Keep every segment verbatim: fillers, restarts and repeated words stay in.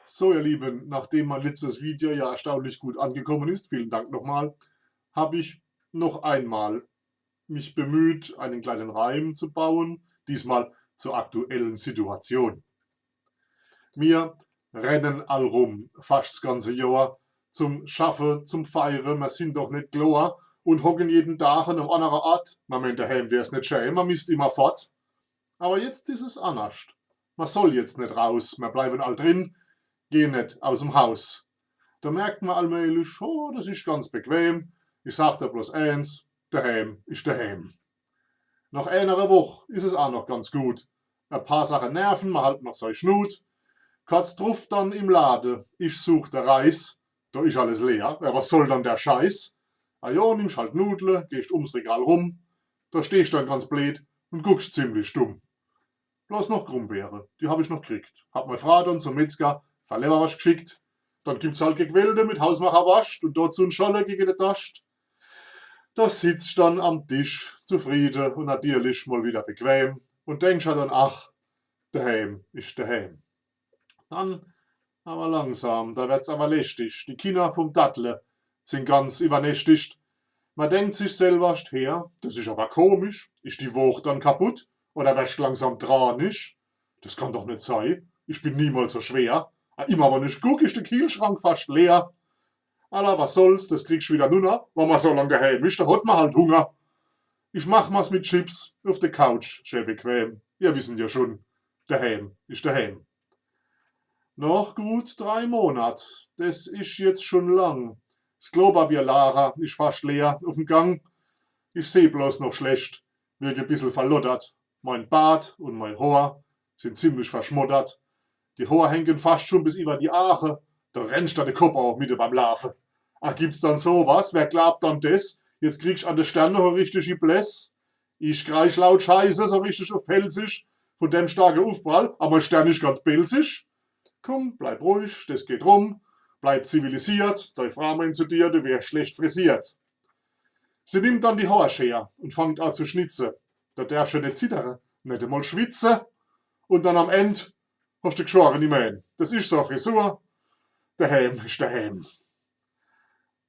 So, ihr Lieben, nachdem mein letztes Video ja erstaunlich gut angekommen ist, vielen Dank nochmal, habe ich noch einmal mich bemüht, einen kleinen Reim zu bauen, diesmal zur aktuellen Situation. Mir rennen all rum, fascht 's ganze Johr, zum Schaffe, zum Feiere, mer sin doch net klor, und hocken jeden Tag an einem annere Ort. Mer meent, daheim wär's net schää, mer misst immer fort. Aber jetzt is es annerscht. Mer soll jetzt net raus, mer bleiwen all drin, gehn net aus em Haus. Da merkt mer allmählich, oh, das is ganz bequem. Ich sag da bloß eens, daheim is daheim. Nach enere Woch is es aa noch ganz gut. E paar Sache nerven, mer halt noch sei Schnut. Kurz druf dann im Lade, ich such de Reis, da is alles leer. Ja, was soll dann der Scheiß? Ah jo, nimmst halt Nudle, gehst ums Regal rum, da stehst dann ganz bleed und guckst ziemlich dumm. Bloß noch Grumbeere, die hab ich noch kriegt. Hab mei Fraa dann zum Metzger fer Lewwerworscht gschickt. Dann gibt's halt Gequellte mit hausmacher Worscht und dazu en Schorle gege de Dorscht. Da sitzt dann am Tisch zufriede und natierlich mal wieder bequem und denkst halt dann, ach, daheim is daheim. Dann aber langsam, da werd's aber lästig. Die Kinner vom Dattle sin ganz iwwernächtigt. Mer denkt sich selwerscht, her, das is aber komisch. Is die Woog dann kaputt? Oder werscht langsam dranisch? Das kann doch net sei. Ich bin niemals so schwer. Ah, immer wann ich guck, is de Kielschrank fascht leer. Alla, was soll's, das kriegst wieder nunner. Wann mer so lang daheim is, da hot mer halt Hunger. Ich mach mer's mit Chips uf de Couch, schää bequem. Ihr wissen ja schon, daheim is daheim. Noch gut drei Monat, das is jetzt schon lang. 's Klopapierlager is fascht leer uf em Gang. Ich seh bloß noch schlecht, wirk e bissel verloddert. Mein Bart und mei Hoor sin ziemlich verschmoddert. Die Hoor hängen fascht schon bis iwwer die Aache. Da rennt der de Kopp aa mitte beim Laafe. Ah, gibt's dann so was? Wer glaubt dann des? Jetzt kriegst an de Stern noch e richtige Bläss. Ich kreisch laut Scheiße, so richtig uf Pälzisch, von dem starke Ufprall, aber mei Stern is ganz pelzig. Kumm, bleib ruhig, des geht rum. Bleib zivilisiert, dei Fraa meint zu dir, du wärst schlecht frisiert. Sie nimmt dann die Hoorscheer und fangt aa zu schnitze. Da derfst du net zittere, net emol schwitze. Und dann am End hoscht de gschorene Mähn. Das is so e Frisur. Daheim is daheim.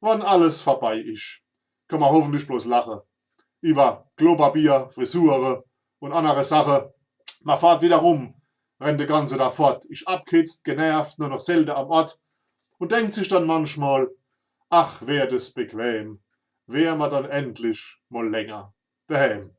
Wann alles vorbei is, kann mer hoffentlich bloß lache. Iwwer Klopapier, Frisure und annere Sache. Mer fahrt wieder rum, rennt de ganze Tag fort, is abgehitzt, genervt, nur noch selde am Ort und denkt sich dann manchmal, ach, wär das bequem, wär mer dann endlich mal länger daheim.